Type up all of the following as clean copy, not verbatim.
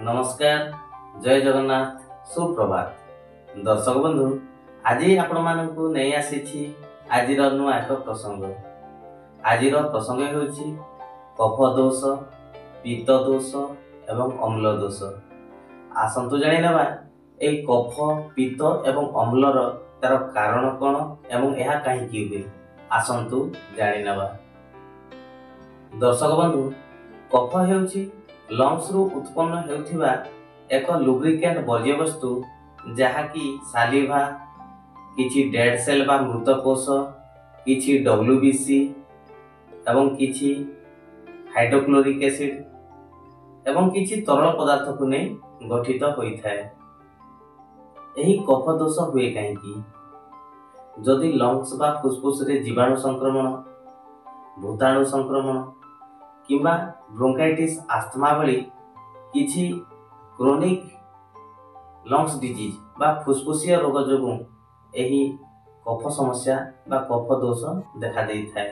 ନମସ୍କାର, ଜୟ ଜଗନ୍ନାଥ, ସୁପ୍ରଭାତ। ଦର୍ଶକ ବନ୍ଧୁ, ଆଜି ଆପଣମାନଙ୍କୁ ନେଇ ଆସିଛି ଆଜିର ନୂଆ ଏକ ପ୍ରସଙ୍ଗ। ଆଜିର ପ୍ରସଙ୍ଗ ହେଉଛି କଫ ଦୋଷ, ପିତ୍ତ ଦୋଷ ଏବଂ ଅମ୍ଳ ଦୋଷ। ଆସନ୍ତୁ ଜାଣିନେବା ଏହି କଫ, ପିତ୍ତ ଏବଂ ଅମ୍ଳର ତାର କାରଣ କ'ଣ ଏବଂ ଏହା କାହିଁକି ହୁଏ। ଆସନ୍ତୁ ଜାଣିନେବା। ଦର୍ଶକ ବନ୍ଧୁ, କଫ ହେଉଛି ଲଙ୍ଗସରୁ ଉତ୍ପନ୍ନ ହେଉଥିବା ଏକ ଲୁବ୍ରିକେଣ୍ଟ ବର୍ଜ୍ୟବସ୍ତୁ, ଯାହାକି ସାଲିଭା, କିଛି ଡେଡ୍ ସେଲ୍ ବା ମୃତ କୋଷ, କିଛି WBC ଏବଂ କିଛି ହାଇଡ୍ରୋକ୍ଲୋରିକ୍ ଏସିଡ୍ ଏବଂ କିଛି ତରଳ ପଦାର୍ଥକୁ ନେଇ ଗଠିତ ହୋଇଥାଏ। ଏହି କଫ ଦୋଷ ହୁଏ କାହିଁକି? ଯଦି ଲଙ୍ଗସ ବା ଫୁସଫୁସରେ ଜୀବାଣୁ ସଂକ୍ରମଣ, ଭୂତାଣୁ ସଂକ୍ରମଣ କିମ୍ବା ବ୍ରୋଙ୍କାଇଟିସ୍, ଆସ୍ଥମା ଭଳି କିଛି କ୍ରୋନିକ୍ ଲଙ୍ଗସ ଡିଜିଜ୍ ବା ଫୁସଫୁସିଆ ରୋଗ ଯୋଗୁଁ ଏହି କଫ ସମସ୍ୟା ବା କଫ ଦୋଷ ଦେଖାଦେଇଥାଏ।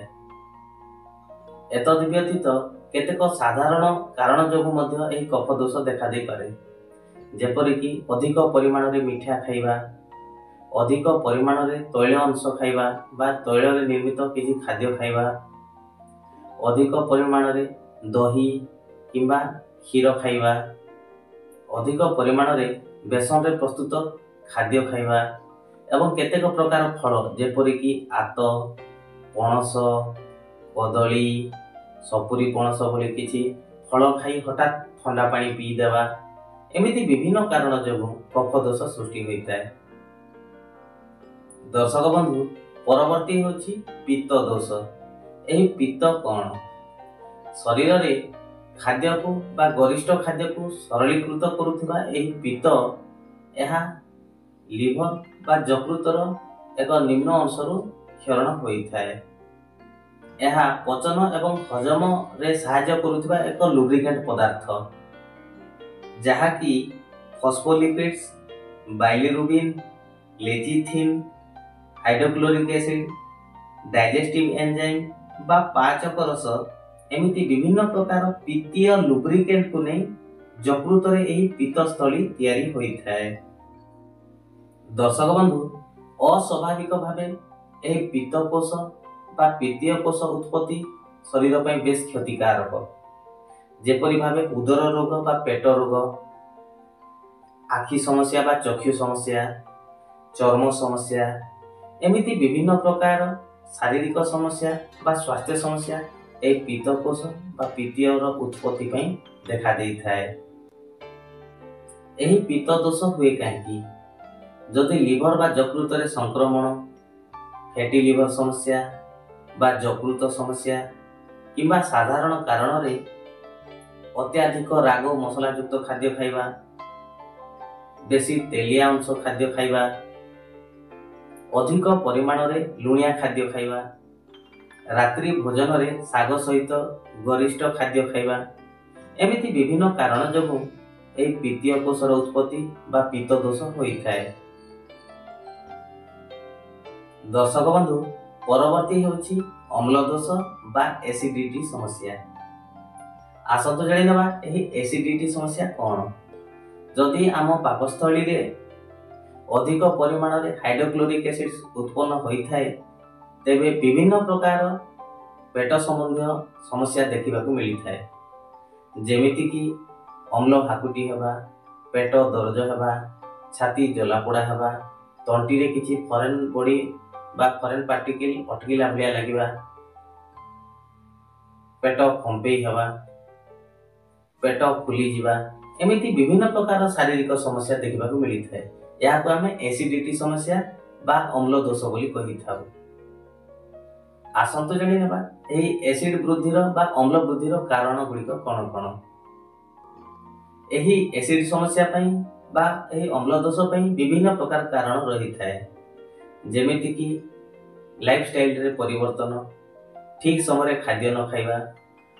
ଏତଦ୍ ବ୍ୟତୀତ କେତେକ ସାଧାରଣ କାରଣ ଯୋଗୁଁ ମଧ୍ୟ ଏହି କଫ ଦୋଷ ଦେଖାଦେଇପାରେ, ଯେପରିକି ଅଧିକ ପରିମାଣରେ ମିଠା ଖାଇବା, ଅଧିକ ପରିମାଣରେ ତୈଳ ଅଂଶ ଖାଇବା ବା ତୈଳରେ ନିର୍ମିତ କିଛି ଖାଦ୍ୟ ଖାଇବା, ଅଧିକ ପରିମାଣରେ ଦହି କିମ୍ବା କ୍ଷୀର ଖାଇବା, ଅଧିକ ପରିମାଣରେ ବେସନରେ ପ୍ରସ୍ତୁତ ଖାଦ୍ୟ ଖାଇବା ଏବଂ କେତେକ ପ୍ରକାର ଫଳ ଯେପରିକି ଆତ, ପଣସ, କଦଳୀ, ସପୁରୀ ପଣସ ଭଳି କିଛି ଫଳ ଖାଇ ହଠାତ୍ ଥଣ୍ଡା ପାଣି ପିଇଦେବା, ଏମିତି ବିଭିନ୍ନ କାରଣ ଯୋଗୁଁ କଫ ଦୋଷ ସୃଷ୍ଟି ହୋଇଥାଏ। ଦର୍ଶକ ବନ୍ଧୁ, ପରବର୍ତ୍ତୀ ହେଉଛି ପିତ୍ତ ଦୋଷ। ଏହି ପିତ୍ତ କ'ଣ? ଶରୀରରେ ଖାଦ୍ୟକୁ ବା ଗରିଷ୍ଠ ଖାଦ୍ୟକୁ ସରଳୀକୃତ କରୁଥିବା ଏହି ପିତ୍ତ, ଏହା ଲିଭର ବା ଯକୃତର ଏକ ନିମ୍ନ ଅଂଶରୁ କ୍ଷରଣ ହୋଇଥାଏ। ଏହା ପଚନ ଏବଂ ହଜମରେ ସାହାଯ୍ୟ କରୁଥିବା ଏକ ଲୁବ୍ରିକେଣ୍ଟ ପଦାର୍ଥ, ଯାହାକି ଫସ୍ଫୋଲିପିଡ୍ସ, ବାଇଲିରୁବିନ୍, ଲେଚିଥିନ୍, ହାଇଡ୍ରୋକ୍ଲୋରିକ୍ ଏସିଡ୍, ଡାଇଜେଷ୍ଟିଭ୍ ଏନଜାଇମ୍ ବା ପାଚକ ରସ, ଏମିତି ବିଭିନ୍ନ ପ୍ରକାର ପିତ୍ତୀୟ ଲୁବ୍ରିକେଣ୍ଟକୁ ନେଇ ଯକୃତରେ ଏହି ପିତ୍ତସ୍ଥଳୀ ତିଆରି ହୋଇଥାଏ। ଦର୍ଶକ ବନ୍ଧୁ, ଅସ୍ୱାଭାବିକ ଭାବେ ଏହି ପିତ୍ତକୋଷ ବା ପିତ୍ତୀୟ କୋଷ ଉତ୍ପତ୍ତି ଶରୀର ପାଇଁ ବେଶ କ୍ଷତିକାରକ, ଯେପରି ଭାବେ ଉଦର ରୋଗ ବା ପେଟ ରୋଗ, ଆଖି ସମସ୍ୟା ବା ଚକ୍ଷୁ ସମସ୍ୟା, ଚର୍ମ ସମସ୍ୟା, ଏମିତି ବିଭିନ୍ନ ପ୍ରକାର ଶାରୀରିକ ସମସ୍ୟା ବା ସ୍ୱାସ୍ଥ୍ୟ ସମସ୍ୟା ଏହି ପିତ୍ତକୋଷ ବା ପିତ୍ତୀୟର ଉତ୍ପତ୍ତି ପାଇଁ ଦେଖାଦେଇଥାଏ। ଏହି ପିତ୍ତ ଦୋଷ ହୁଏ କାହିଁକି? ଯଦି ଲିଭର ବା ଯକୃତରେ ସଂକ୍ରମଣ, ଫ୍ୟାଟି ଲିଭର ସମସ୍ୟା ବା ଯକୃତ ସମସ୍ୟା କିମ୍ବା ସାଧାରଣ କାରଣରେ ଅତ୍ୟଧିକ ରାଗ ମସଲାଯୁକ୍ତ ଖାଦ୍ୟ ଖାଇବା, ବେଶୀ ତେଲିଆ ଅଂଶ ଖାଦ୍ୟ ଖାଇବା, ଅଧିକ ପରିମାଣରେ ଲୁଣିଆ ଖାଦ୍ୟ ଖାଇବା, ରାତ୍ରି ଭୋଜନରେ ଶାଗ ସହିତ ଗରିଷ୍ଠ ଖାଦ୍ୟ ଖାଇବା, ଏମିତି ବିଭିନ୍ନ କାରଣ ଯୋଗୁଁ ଏହି ପିତ୍ତୀୟ କୋଷର ଉତ୍ପତ୍ତି ବା ପିତ୍ତ ଦୋଷ ହୋଇଥାଏ। ଦର୍ଶକ ବନ୍ଧୁ, ପରବର୍ତ୍ତୀ ହେଉଛି ଅମ୍ଳ ଦୋଷ ବା ଏସିଡିଟି ସମସ୍ୟା। ଆସନ୍ତୁ ଜାଣିନେବା ଏହି ଏସିଡିଟି ସମସ୍ୟା କ'ଣ। ଯଦି ଆମ ପାକସ୍ଥଳୀରେ ଅଧିକ ପରିମାଣରେ ହାଇଡ୍ରୋକ୍ଲୋରିକ୍ ଏସିଡ୍ ଉତ୍ପନ୍ନ ହୋଇଥାଏ, ତେବେ ବିଭିନ୍ନ ପ୍ରକାର ପେଟ ସମ୍ବନ୍ଧୀୟ ସମସ୍ୟା ଦେଖିବାକୁ ମିଳିଥାଏ, ଯେମିତିକି ଅମ୍ଳ ହାକୁଟି ହେବା, ପେଟ ଦରଜ ହେବା, ଛାତି ଜଲାପୋଡ଼ା ହେବା, ତଣ୍ଟିରେ କିଛି ଫରେନ୍ ବଡି ବା ଫରେନ୍ ପାର୍ଟିକିଲ୍ ଅଟକିଲା ଭଳିଆ ଲାଗିବା, ପେଟ ଫମ୍ପେଇ ହେବା, ପେଟ ଫୁଲିଯିବା, ଏମିତି ବିଭିନ୍ନ ପ୍ରକାର ଶାରୀରିକ ସମସ୍ୟା ଦେଖିବାକୁ ମିଳିଥାଏ। ଏହାକୁ ଆମେ ଏସିଡିଟି ସମସ୍ୟା ବା ଅମ୍ଳ ଦୋଷ ବୋଲି କହିଥାଉ। ଆସନ୍ତୁ ଜାଣିନେବା ଏହି ଏସିଡ୍ ବୃଦ୍ଧିର ବା ଅମ୍ଳ ବୃଦ୍ଧିର କାରଣ ଗୁଡ଼ିକ କ'ଣ କ'ଣ। ଏହି ଏସିଡ୍ ସମସ୍ୟା ପାଇଁ ବା ଏହି ଅମ୍ଳ ଦୋଷ ପାଇଁ ବିଭିନ୍ନ ପ୍ରକାର କାରଣ ରହିଥାଏ, ଯେମିତିକି ଲାଇଫଷ୍ଟାଇଲରେ ପରିବର୍ତ୍ତନ, ଠିକ୍ ସମୟରେ ଖାଦ୍ୟ ନ ଖାଇବା,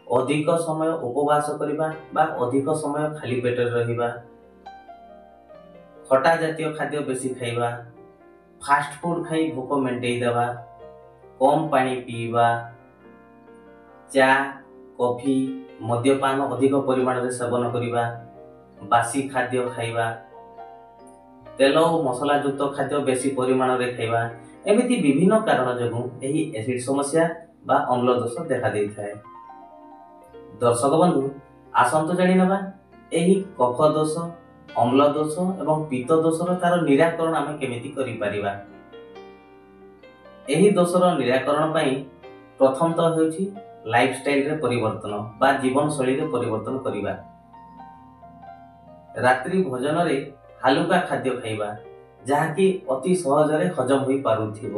ଅଧିକ ସମୟ ଉପବାସ କରିବା ବା ଅଧିକ ସମୟ ଖାଲି ପେଟରେ ରହିବା, ଖଟା ଜାତୀୟ ଖାଦ୍ୟ ବେଶୀ ଖାଇବା, ଫାଷ୍ଟଫୁଡ୍ ଖାଇ ଭୋକ ମେଣ୍ଟେଇ ଦେବା, କମ୍ ପାଣି ପିଇବା, ଚା, କଫି, ମଦ୍ୟପାନ ଅଧିକ ପରିମାଣରେ ସେବନ କରିବା, ବାସି ଖାଦ୍ୟ ଖାଇବା, ତେଲ ଓ ମସଲାଯୁକ୍ତ ଖାଦ୍ୟ ବେଶୀ ପରିମାଣରେ ଖାଇବା, ଏମିତି ବିଭିନ୍ନ କାରଣ ଯୋଗୁଁ ଏହି ଏସିଡ୍ ସମସ୍ୟା ବା ଅମ୍ଳ ଦୋଷ ଦେଖାଦେଇଥାଏ। ଦର୍ଶକ ବନ୍ଧୁ, ଆସନ୍ତୁ ଜାଣିନେବା ଏହି କଫ ଦୋଷ, ଅମ୍ଳ ଦୋଷ ଏବଂ ପିତ୍ତ ଦୋଷର ତାର ନିରାକରଣ ଆମେ କେମିତି କରିପାରିବା। ଏହି ଦୋଷର ନିରାକରଣ ପାଇଁ ପ୍ରଥମତଃ ହେଉଛି ଲାଇଫଷ୍ଟାଇଲରେ ପରିବର୍ତ୍ତନ ବା ଜୀବନଶୈଳୀରେ ପରିବର୍ତ୍ତନ କରିବା। ରାତ୍ରି ଭୋଜନରେ ହାଲୁକା ଖାଦ୍ୟ ଖାଇବା, ଯାହାକି ଅତି ସହଜରେ ହଜମ ହୋଇପାରୁଥିବ।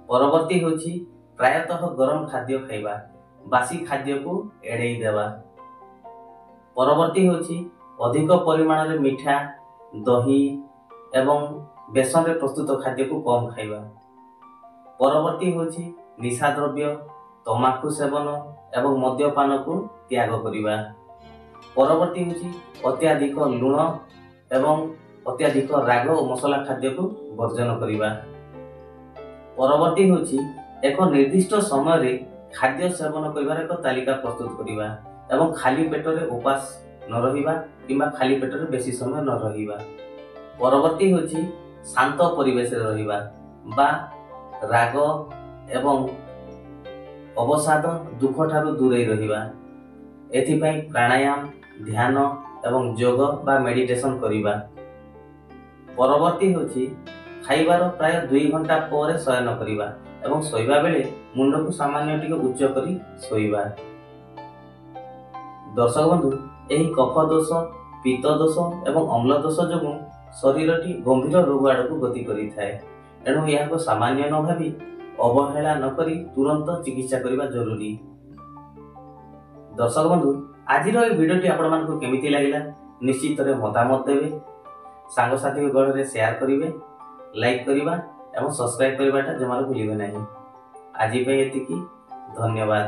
ପରବର୍ତ୍ତୀ ହେଉଛି ପ୍ରାୟତଃ ଗରମ ଖାଦ୍ୟ ଖାଇବା, ବାସି ଖାଦ୍ୟକୁ ଏଡ଼େଇ ଦେବା। ପରବର୍ତ୍ତୀ ହେଉଛି ଅଧିକ ପରିମାଣରେ ମିଠା, ଦହି ଏବଂ ବେସନରେ ପ୍ରସ୍ତୁତ ଖାଦ୍ୟକୁ କମ୍ ଖାଇବା। ପରବର୍ତ୍ତୀ ହେଉଛି ନିଶାଦ୍ରବ୍ୟ, ତମାଖୁ ସେବନ ଏବଂ ମଦ୍ୟପାନକୁ ତ୍ୟାଗ କରିବା। ପରବର୍ତ୍ତୀ ହେଉଛି ଅତ୍ୟଧିକ ଲୁଣ ଏବଂ ଅତ୍ୟଧିକ ରାଗ ଓ ମସଲା ଖାଦ୍ୟକୁ ବର୍ଜନ କରିବା। ପରବର୍ତ୍ତୀ ହେଉଛି ଏକ ନିର୍ଦ୍ଦିଷ୍ଟ ସମୟରେ ଖାଦ୍ୟ ସେବନ କରିବାର ଏକ ତାଲିକା ପ୍ରସ୍ତୁତ କରିବା ଏବଂ ଖାଲି ପେଟରେ ଉପାସ ନ ରହିବା କିମ୍ବା ଖାଲି ପେଟରେ ବେଶୀ ସମୟ ନ ରହିବା। ପରବର୍ତ୍ତୀ ହେଉଛି ଶାନ୍ତ ପରିବେଶରେ ରହିବା ବା ରାଗ ଏବଂ ଅବସାଦ ଦୁଃଖ ଠାରୁ ଦୂରେଇ ରହିବା। ଏଥିପାଇଁ ପ୍ରାଣାୟାମ, ଧ୍ୟାନ ଏବଂ ଯୋଗ ବା ମେଡିଟେସନ କରିବା। ପରବର୍ତ୍ତୀ ହେଉଛି ଖାଇବାର ପ୍ରାୟ 2 ଘଣ୍ଟା ପରେ ଶୟନ କରିବା ଏବଂ ଶୋଇବା ବେଳେ ମୁଣ୍ଡକୁ ସାମାନ୍ୟ ଟିକେ ଉଚ୍ଚ କରି ଶୋଇବା। ଦର୍ଶକ ବନ୍ଧୁ, ଏହି କଫ ଦୋଷ, ପିତ୍ତ ଦୋଷ ଏବଂ ଅମ୍ଳ ଦୋଷ ଯୋଗୁଁ ଶରୀରଟି ଗମ୍ଭୀର ରୋଗ ଆଡ଼କୁ ଗତି କରିଥାଏ। ଏଣୁ ଏହାକୁ ସାମାନ୍ୟ ନ ଭାବି ଅବହେଳା ନ କରି ତୁରନ୍ତ ଚିକିତ୍ସା କରିବା ଜରୁରୀ। ଦର୍ଶକ ବନ୍ଧୁ, ଆଜିର ଏହି ଭିଡ଼ିଓଟି ଆପଣମାନଙ୍କୁ କେମିତି ଲାଗିଲା ନିଶ୍ଚିତରେ ମତାମତ ଦେବେ, ସାଙ୍ଗସାଥି ଗହଳରେ ସେୟାର କରିବେ, ଲାଇକ୍ କରିବା ଏବଂ ସବସ୍କ୍ରାଇବ୍ କରିବାଟା ଜମାରୁ ଭୁଲିବେ ନାହିଁ। ଆଜି ପାଇଁ ଏତିକି, ଧନ୍ୟବାଦ।